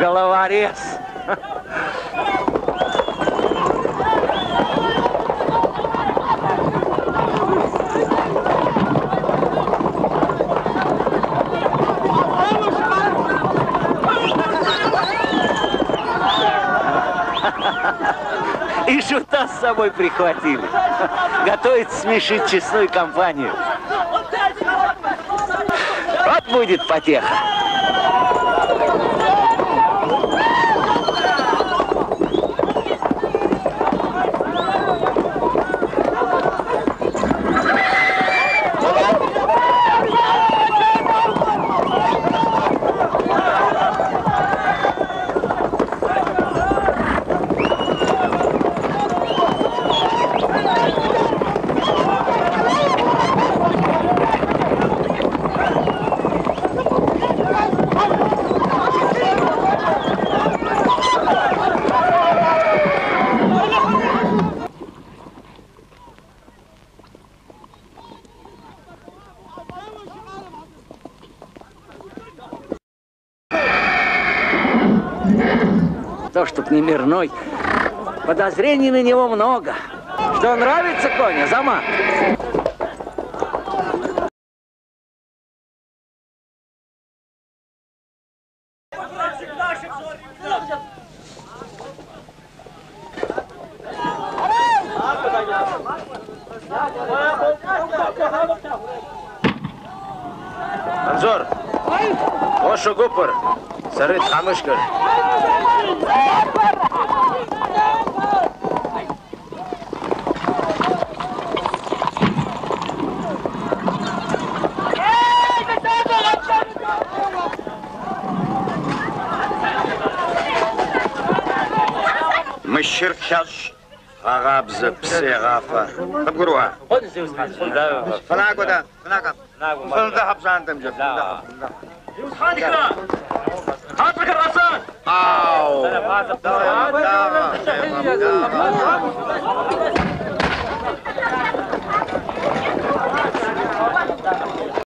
Головорез. И шута с собой прихватили. Готовит смешить честную компанию. Вот будет потеха. То, чтоб не мирной. Подозрений на него много. Что, нравится коня, Заман? Анзор, Ошу гупыр, сэры тхьэмыщкӏэр. Мыщыр лъэщ, гъэгъабзэ, псы егъафэ. Къыбгурыӏуа? Фынакӏуэ дэ, фынакӏуэ. Фыныдыхьэ пщӏантӏэмкӏэ, фыныдыхьэ, фыныдыхьэ. Зиусхьэнхэ! Хьэщӏэхэр къэсащ! Ау! Дагъэ, дагъэ, дагъэ.